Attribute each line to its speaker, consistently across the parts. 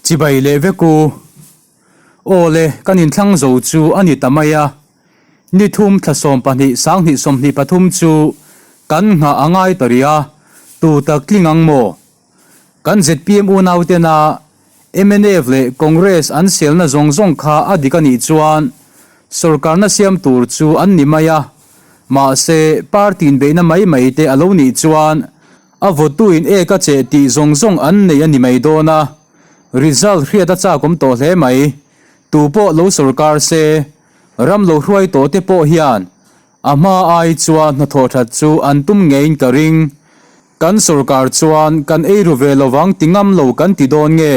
Speaker 1: Chibai leh vek u. Aw le, kan inthlang zo chu a ni ta mai a. Ni thum thla 12 sanghnih 23 chu kan nghah a ngai ta rih a, tu tak tling ang maw? Kan zpm unautena mnf leh Congress an selna zawng zawng kha a dik a nih chuan sorkarna siam tur chu an ni mai a, mahse party inbeihna mai mai te a lo nih chuan a vawtuin ek a cheh tih zawng zawng an nei a ni mai dawn a, result hriat a chak awm tawh hle mai. Tu pawh lo sorkar se, ram lo hruai tawh te pawh hian a hma ai chuan hnathawh that chu an tum ngeiin ka ring. Kan sorkar chuan kan ei ru ve lo vang ti ngam lo kan ti dawn nge?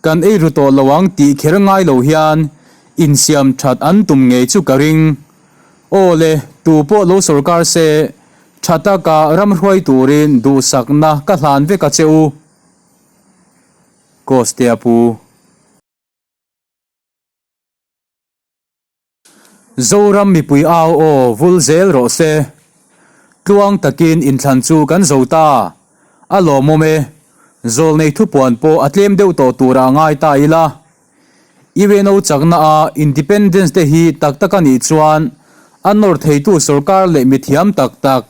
Speaker 1: Kan ei ru tawh lo ang tih kher ngai lo hian insiam that an tum ngei chu ka ring. Aw le, tu pawh lo sorkar se, tha taka ram hruai turin duhsakna ka hlan vek a che u. Kostea Pu. Zoram mipui au aw vul zel rawh se. Tluang takin inthlan chu kan zo ta. A lawmawm e. Zawlnei thupuan pawh a tlem deuh tawh turah ngai ta ila. UNO chakna a Independence te hi tak tak a nih chuan a nawr theitu sorkar leh mithiam tak tak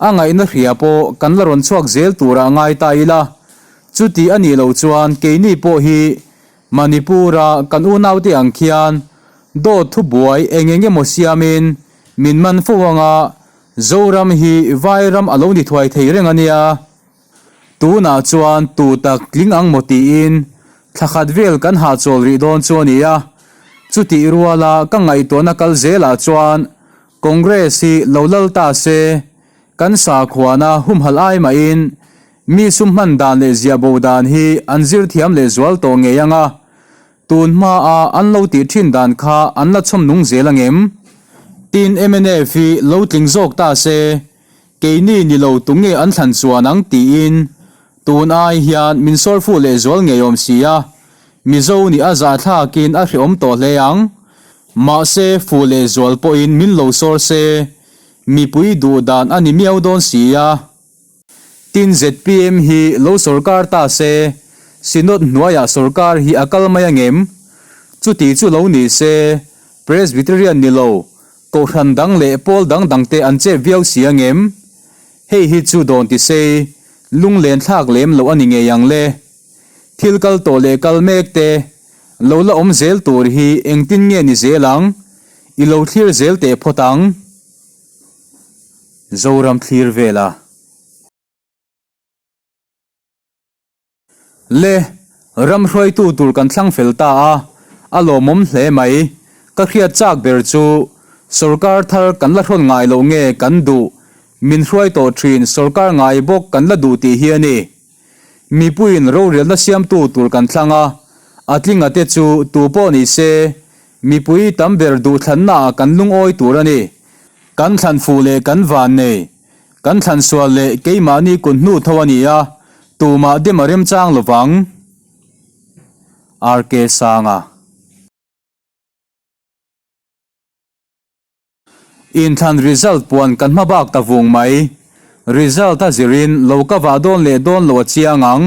Speaker 1: a ngaihna hria pawh kan la rawn chhuak zel turah ngai ta ila. Chuti a nih loh chuan keini pawh hi Manipur-a kan unaute ang khian dawt thubuai eng eng emaw siamin min man fo anga Zoram hi Vairam a lo ni thuai thei reng a nia. Tunah chuan tu tak tling ang maw tiin thla khat vel kan hahchawl rih dawn chu a ni a. Chutih ruala ka ngaihtuahna kal zelah chuan Congress hi lo lal ta se kan sakhuana humhalh ai mahin Mi sum hman dan leh ziah bo dan hi an zir thiam leh zual tawh ngei ang a, tun hmaa an lo tih thin dan kha an la chhawm nung zel ang em? Tin mnf hi lo tling zawk ta se, keini ni lo tu nge an thlan chuan ang tiin tun ai hian min sawr fuh leh zual ngei awm si a, Mizo nih a zahthlakin a hrehawm tawh hle ang. Mahse fuh leh zual pawhin min lo sawr se, mipui duh dan a ni miau dawn si a. Tin zpm hi lo sorkar ta se, Synod hnuaiah sorkar hi a kal mai angem? Chuti chu lo ni se, Presbyterian ni lo, Kohhran dang leh pawl dang dangte an chep viau si angem? Hei hi chu dawn ti se, lunglen thlak lem loh a ni ngei ang le. Thil kal tawh leh kal mek te, lo la awm zel tur hi engtin nge ni zel ang? I lo thlir zel teh phawt ang. Zoram thlir vela. Le, ram hruaitu tur kan thlang fel ta a, a lawmawm hle mai. Ka hriat chak ber chu sorkar thar kan la hrawn ngai loh nge kan duh, min hruai tawh thin sorkar ngai bawk kan la duh tih hi a ni. Mipuiin rorelna siamtu tur kan thlang a, a tlinga te chu tu pawh ni se, mipui tam ber duhthlannaah kan lungawi tur a ni. Kan thlan fuh leh kan van nei, kan thlan sual leh keimahni kun hnu tho a ni a, tumah dem a remchang lovang. RK Sanga. Inthlan result puan kan hma bak ta vung mai. Result a zirin lo ka vah dawn leh dawn lo a chiang ang.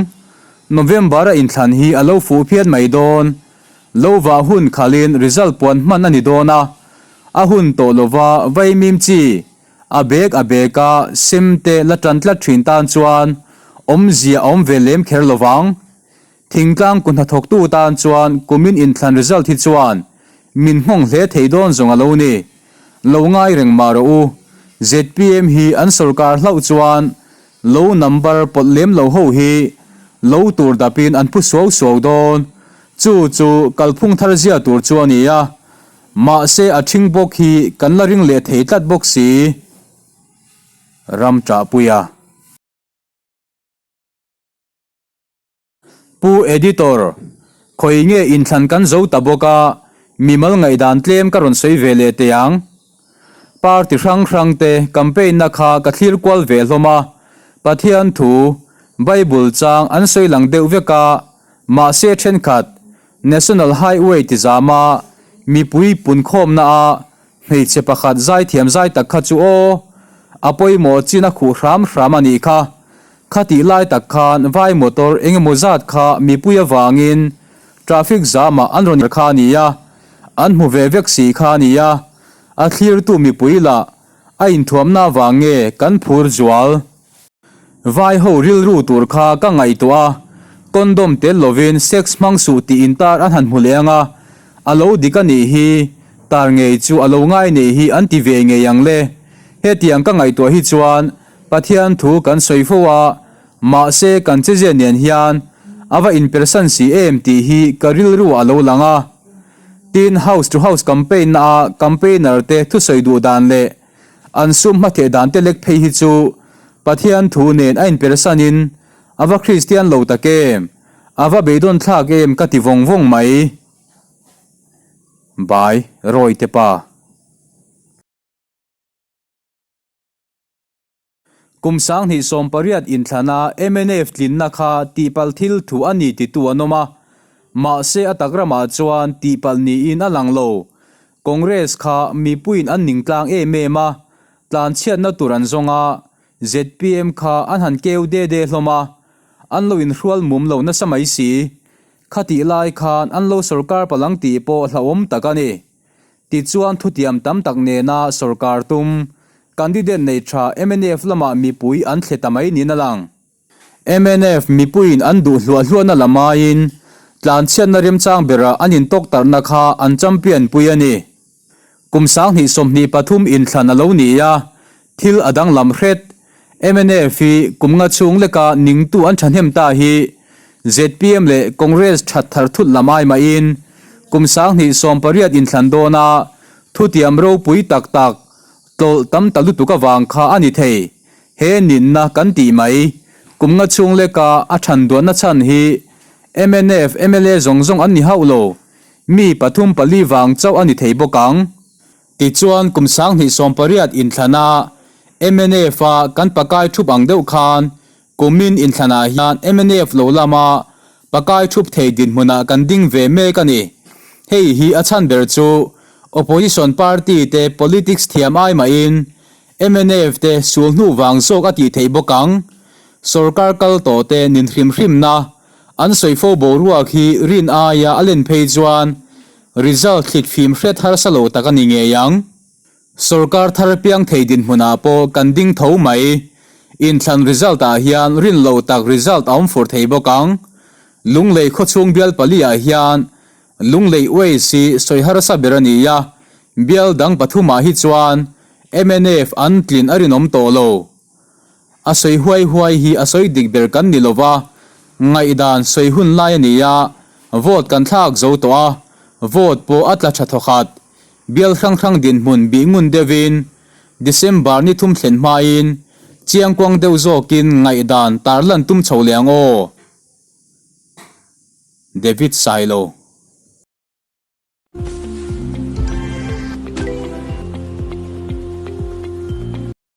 Speaker 1: November a inthlan hi a lo fuh phian mai dawn. Lo vah hun khalin result puan hman a ni dawn a, a hun tawh lova vaimim chi a bek a beka sem te la tan tlat thin tan chuan awmzia a awm ve lem kher lovang. Thingtlang ku hnathawktu tan chuan kumin inthlan result hi chuan min nghawng hle thei dawn zawng a lo ni. Lo ngai reng mah rawh u. Zpm hi an sorkar hlauh chuan lo number pawlh lem lo ho hi lo tur dapin an phu suau suau dawn. Chu chu kalphung thar zia tur chu a ni a. Mahse a ṭhing bawk hi kan la ring leh thei tlat bawk si. Ram ṭahpuia. Pu Editor, khawi nge inthlan kan zo ta bawk a, mimal ngaihdan tlem ka rawn sawi ve leh teh ang. Party hrang hrang te campaign na kha ka thlir kual ve hlawm a, Pathian thu, Bible chang an sawi lang deuh vek a, mahse thenkhat National Highway ti zam a, mipui punkhawmna a Hmeichhe pakhat zaithiam zai tak kha chu aw, a pawimawh chin a khuh hram hram a nih kha. Khatih lai tak khan vai motor eng emaw zat kha mipui avangin. Traffic zam ah an rawn kha a nia, an hmu ve vek si kha a nia, a thlirtu mipui lah a inthuamna avang nge kan phur zual. Vai ho rilru tur kha ka ngaihtuah a, condom tel lovin sex hmang suh tih intar an han hmu leh ang a, a lo dik a nih hi, tar ngei chu a lo ngai neih hi an ti ve ngei ang le. Hetiang ka ngaihtuah hi chuan Pathian thu kan sawi fo a, mahse kan chezia nen hian a va inpersan si em tih hi ka rilru a lo lang a. Tin, house to house campaign na a campaigner te thusawi duh dan leh An sum hmatheh dan te lek phei hi chu Pathian thu nen a inpersan in a va Kristian lo tak em, a va beidawn thlak em ka ti vawng vawng mai. Bai Roy te pa. Kum 2018 inthlana mnf tlinna kha tihpalh thil thu a ni titu an awm a, mahse a tak ramah chuan tihpalh niin a lang lo. Congress kha mipuiin an ning tlang em em a, tlanchhiatna tur an zawng a, zpm kha an han keu de de hlawm a, an lo inhrual mum lo nasa mai si. Khatih lai khan an lo sorkar palang tih pawh hlauhawm tak a ni. Tichuan thutiam tam tak nena sorkar tum, candidate nei tha mnf lamah mipui an thle ta mai niin a lang. Mnf mipuiin an duh hluah hluahna lam aiin tlanchhiatna remchang bera an intawktarhna kha an champion pui a ni. Kum 2023 inthlan a lo ni a, thil a danglam hret. Mnf hi kum nga chhung leka ningtu an thahnem ta hi zpm leh Congress that thar thut lam ai mahin kum 2018 inthlan dawna thutiam ropui tak tak tlawlh tam ta lutuk avang kha a ni thei. He ninna kan tih mai, kum nga chhung leka a than duanna chhan hi mnf mla zawng zawng an ni hauh lo, mi pathum pali vang chauh a ni thei bawk ang. Tichuan kum 2018 inthlana mnf a kan pakai thup ang deuh khan kumin inthlanah hian mnf lo lama pakai thup thei dinhmunah kan ding ve mek a ni. Hei hi a chhan ber chu opposition party te politics thiam ai mahin Mnf te sul hnu vang zawk a tih theih bawk ang. Sorkar kal tawh te nin hrim hrimna an sawi fo boruak hi rin aia a len phei chuan result thlit fim hret harsa lo tak a ni ngei ang. Sorkar thar piang thei dinhmunah pawh kan ding tho mai. Inthlan result ah hian rin lo tak result a awm fur thei bawk ang. Lunglei khawchhung bial pali ah hian Lunglei Waste hi sawi harsa ber a ni a, bial dang pathumah hi chuan mnf an tlin a rinawm tawh lo. A sawi huai huai hi a sawi dik ber kan ni lo va, ngaihdan sawi hun lai a ni a, vote kan thlak zo tawh a, vote pawh a tla tha thawkhat. Bial hrang hrang dinhmun bih ngun deuhin December ni thum thlen hmain chiangkuang deuh zawkin ngaihdan tarlan tum chho leh ang aw. David Sailo.